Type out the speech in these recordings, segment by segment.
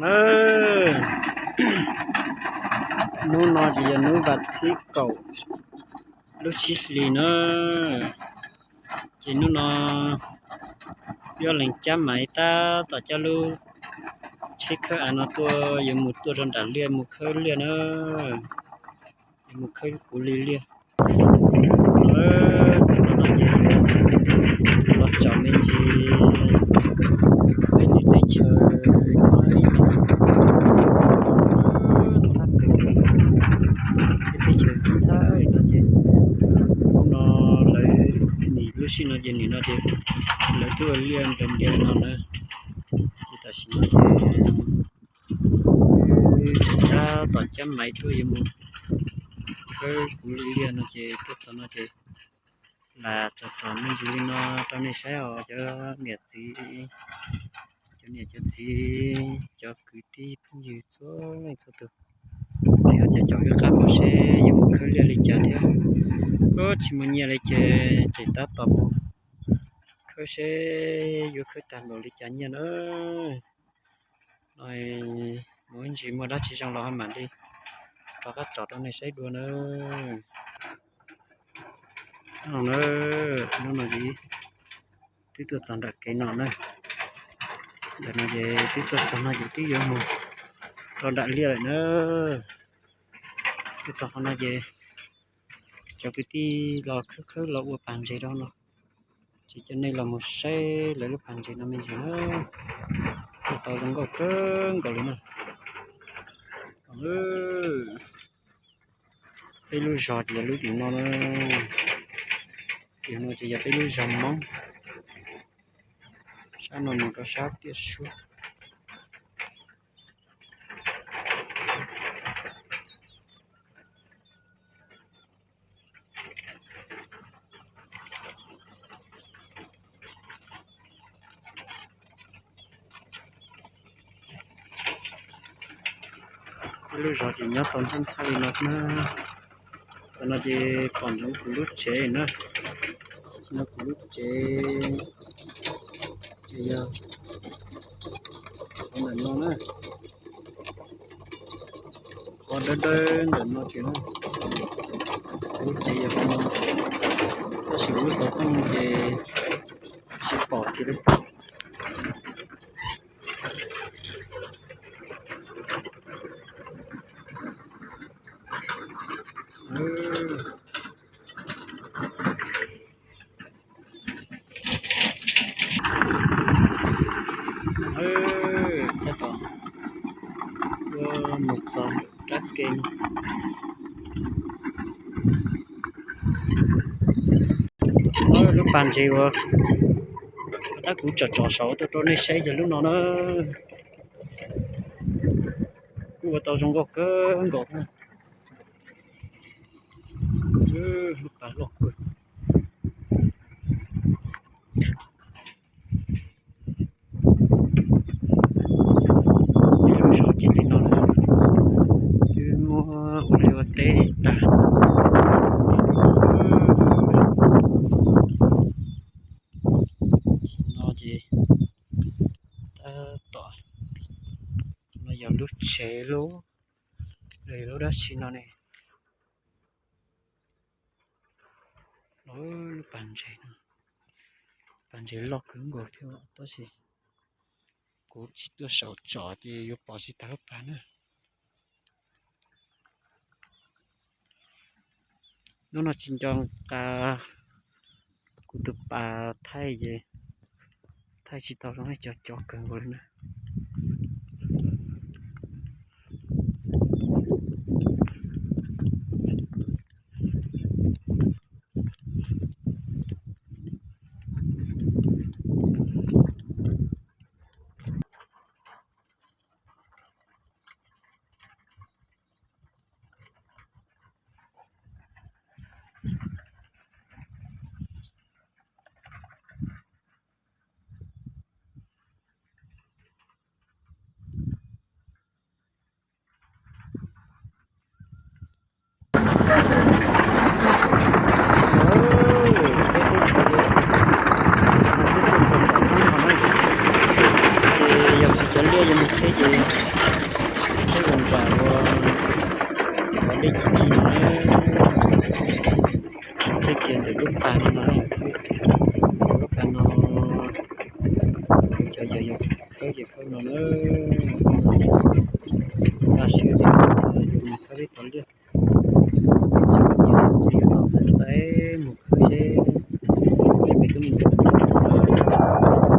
Na, hnub no ces yog hnub vas thib kaum lub tsib hlis na, ces hnub no peb leeg cab maiv tab tom cab lub tsheb khawb av no tuaj, yuav mus tuaj rau nram liaj mus khawb liaj na, yuav mus khawb kuv li liaj. Txog no ces los tsom me ntsis peb li teb chaws, ntxhab kawg, peb teb chaws ntxhab ntxhab li no ces, no lawv nim lub sij no ces nim no ces lawv twb ua liaj nplaws ntiav no na, ces tam sim no ces tseem tab tom cab maiv tuaj yuav mus khawb kuv li liaj no ces tuaj txog no ces lam tsom tsom me ntsis li no rau nej saib os cov niam txiv, cov niam cov txiv, cov kwv tij phooj ywg txhua leej txhua tus. Yog cov caum wb qab mus seb yuav mus khawb liaj li cas thiab. Tsis muaj nyiaj li ces tseem tab tom mus khawb seb yuav khawb tag npaum li cas nyiaj na. No mus ib ntsis muaj dab tsi zoo los ho mam li rov qab tsom rau nej saib dua na. No na, hnub no ces twb tuaj txog nram kev no na. Ntawm no ces twb tuaj txog no ces twb yuav mus rau nram liaj lawm na. Twb txog qhov no ces cov kwv tij los khawb khawb los ua pas ntses rau no. Ces coj nej los mus saib lawv lub pas ntses no me ntsis na. Ua tau zoo nkauj kawg nkaus li na. Peb lub zos ces yog lub tim no na. Tim no ces yog peb lub zos Hmoob. Sab no mus rau sab tiaj suab. Peb lub zos ces nyob tau ntxhab ntxhab li no xwb na. Txog no ces pom ntsoov kuv lub tsev na. Txog no kuv lub tsev ces yog qhov ntawm no na. Qhov dawb dawb ntawm no ces kuv lub tsev yog qhov no, tab sis kuv lub xov tooj ces tsis pom kiag li. Tab tom ua mus txog rab ke. Lub pas ntses uas tab kuv tsom tsom saum tuaj rau nej saib yog lub no na. Kuj ua tau zoo nkauj kawg nkaus thiab. Lub pas loj kawg. Peb lub zos ces li no na, twb muab ua liaj ua teb tag. Tam no ces tab tom, no yog lub tsev lub, los yog lub dab tsi no ne. Lub pas ntses no, pas ntses loj kawg nkaus thiab tab sis kuv tsis tuaj saum tsom ces yuav pom tsis tag lub pas na. Hnub no tsis nco nqa kuv tus pas thaij ces thaij tsis tau zoo, cov cov kawg nkaus li na. Ces yog tsis cov liaj yuav mus tsheb ces Tib si no, tib kiag ntawm lub pas no no, ntawm lub pas no, cov yawg yog khawb ces khawb no na. Tam sim no yus mus khawb peb cov liaj, tsis yog tau txais txais mus khawb seb tej me tub me nyuam sawv daws,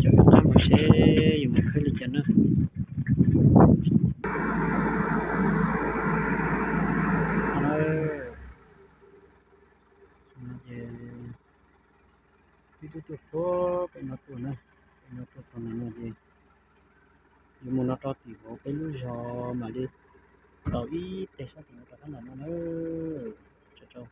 cov qab mus seb yus mus khawb li cas na. Ces ib tug tuaj puag pem no tuaj na, pem no tuaj txog ntawm no ces yuav mus no rau tim hauv peb lub zos mam li tau ib teg sab tim no rau qab nram no na. Tsaug tsaug.